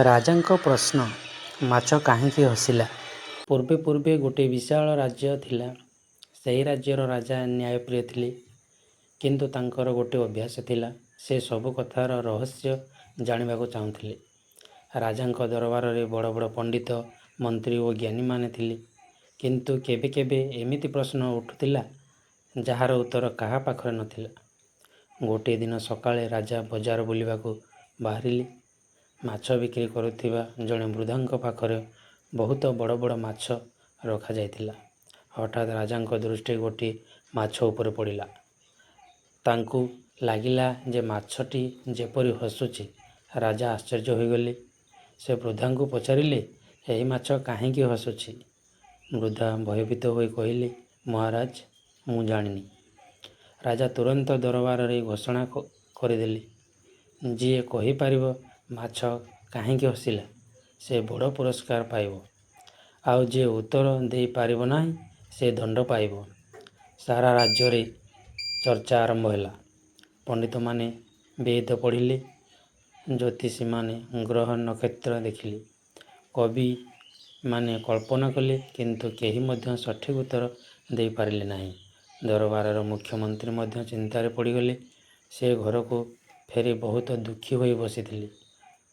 ରାଜାଙ୍କ ପ୍ରଶ୍ନ, ମାଛ କାହିଁକି ହସିଲା? ପୂର୍ବେ ପୂର୍ବେ ଗୋଟିଏ ବିଶାଳ ରାଜ୍ୟ ଥିଲା। ସେହି ରାଜ୍ୟର ରାଜା ନ୍ୟାୟପ୍ରିୟ ଥିଲେ। କିନ୍ତୁ ତାଙ୍କର ଗୋଟିଏ ଅଭ୍ୟାସ ଥିଲା, ସେ ସବୁ କଥାର ରହସ୍ୟ ଜାଣିବାକୁ ଚାହୁଁଥିଲେ। ରାଜାଙ୍କ ଦରବାରରେ ବଡ଼ ବଡ଼ ପଣ୍ଡିତ, ମନ୍ତ୍ରୀ ଓ ଜ୍ଞାନୀମାନେ ଥିଲେ। କିନ୍ତୁ କେବେ କେବେ ଏମିତି ପ୍ରଶ୍ନ ଉଠୁଥିଲା, ଯାହାର ଉତ୍ତର କାହା ପାଖରେ ନଥିଲା। ଗୋଟିଏ ଦିନ ସକାଳେ ରାଜା ବଜାର ବୁଲିବାକୁ ବାହାରିଲେ। ମାଛ ବିକ୍ରି କରୁଥିବା ଜଣେ ବୃଦ୍ଧଙ୍କ ପାଖରେ ବହୁତ ବଡ଼ ବଡ଼ ମାଛ ରଖାଯାଇଥିଲା। ହଠାତ୍ ରାଜାଙ୍କ ଦୃଷ୍ଟି ଗୋଟିଏ ମାଛ ଉପରେ ପଡ଼ିଲା। ତାଙ୍କୁ ଲାଗିଲା ଯେ ମାଛଟି ଯେପରି ହସୁଛି। ରାଜା ଆଶ୍ଚର୍ଯ୍ୟ ହୋଇଗଲେ। ସେ ବୃଦ୍ଧଙ୍କୁ ପଚାରିଲେ, "ଏହି ମାଛ କାହିଁକି ହସୁଛି?" ବୃଦ୍ଧା ଭୟଭୀତ ହୋଇ କହିଲେ, "ମହାରାଜ, ମୁଁ ଜାଣିନି।" ରାଜା ତୁରନ୍ତ ଦରବାରରେ ଘୋଷଣା କରିଦେଲେ, ଯିଏ କହିପାରିବ ମାଛ କାହିଁକି ହସିଲା, ସେ ବଡ଼ ପୁରସ୍କାର ପାଇବ। ଆଉ ଯିଏ ଉତ୍ତର ଦେଇପାରିବ ନାହିଁ, ସେ ଦଣ୍ଡ ପାଇବ। ସାରା ରାଜ୍ୟରେ ଚର୍ଚ୍ଚା ଆରମ୍ଭ ହେଲା। ପଣ୍ଡିତମାନେ ବେଦ ପଢ଼ିଲେ, ଜ୍ୟୋତିଷୀମାନେ ଗ୍ରହ ନକ୍ଷତ୍ର ଦେଖିଲେ, କବିମାନେ କଳ୍ପନା କଲେ, କିନ୍ତୁ କେହି ମଧ୍ୟ ସଠିକ୍ ଉତ୍ତର ଦେଇପାରିଲେ ନାହିଁ। ଦରବାରର ମୁଖ୍ୟମନ୍ତ୍ରୀ ମଧ୍ୟ ଚିନ୍ତାରେ ପଡ଼ିଗଲେ। ସେ ଘରକୁ ଫେରି ବହୁତ ଦୁଃଖୀ ହୋଇ ବସିଥିଲେ।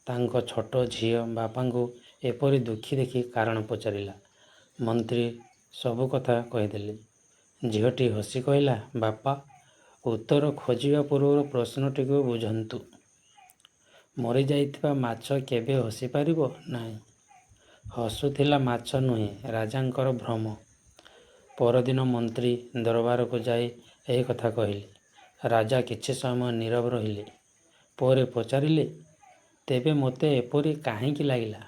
ତାଙ୍କ ଛୋଟ ଝିଅ ବାପାଙ୍କୁ ଏପରି ଦୁଃଖୀ ଦେଖି କାରଣ ପଚାରିଲା। ମନ୍ତ୍ରୀ ସବୁ କଥା କହିଦେଲେ। ଝିଅଟି ହସି କହିଲା, "ବାପା, ଉତ୍ତର ଖୋଜିବା ପୂର୍ବରୁ ପ୍ରଶ୍ନଟିକୁ ବୁଝନ୍ତୁ। ମରିଯାଇଥିବା ମାଛ କେବେ ହସିପାରିବ ନାହିଁ। ହସୁଥିଲା ମାଛ ନୁହେଁ, ରାଜାଙ୍କର ଭ୍ରମ।" ପରଦିନ ମନ୍ତ୍ରୀ ଦରବାରକୁ ଯାଇ ଏହି କଥା କହିଲେ। ରାଜା କିଛି ସମୟ ନୀରବ ରହିଲେ। ପରେ ପଚାରିଲେ, "ତେବେ ମୋତେ ଏପରି କାହିଁକି ଲାଗିଲା?"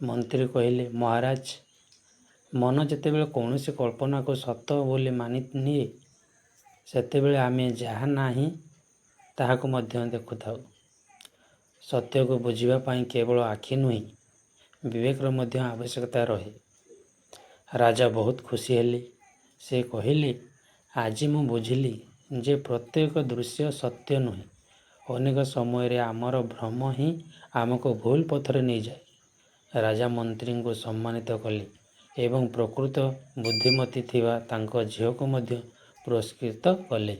ମନ୍ତ୍ରୀ କହିଲେ, "ମହାରାଜ, ମନ ଯେତେବେଳେ କୌଣସି କଳ୍ପନାକୁ ସତ ବୋଲି ମାନିନିଏ, ସେତେବେଳେ ଆମେ ଯାହା ନାହିଁ ତାହାକୁ ମଧ୍ୟ ଦେଖୁଥାଉ। ସତ୍ୟକୁ ବୁଝିବା ପାଇଁ କେବଳ ଆଖି ନୁହେଁ, ବିବେକର ମଧ୍ୟ ଆବଶ୍ୟକତା ରହେ।" ରାଜା ବହୁତ ଖୁସି ହେଲେ। ସେ କହିଲେ, "ଆଜି ମୁଁ ବୁଝିଲି ଯେ ପ୍ରତ୍ୟେକ ଦୃଶ୍ୟ ସତ୍ୟ ନୁହେଁ। ଅନେକ ସମୟରେ ଆମର ଭ୍ରମ ହିଁ ଆମକୁ ଭୁଲ ପଥରେ ନେଇଯାଏ।" ରାଜା ମନ୍ତ୍ରୀଙ୍କୁ ସମ୍ମାନିତ କଲେ ଏବଂ ପ୍ରକୃତ ବୁଦ୍ଧିମତୀ ଥିବା ତାଙ୍କ ଝିଅକୁ ମଧ୍ୟ ପୁରସ୍କୃତ କଲେ।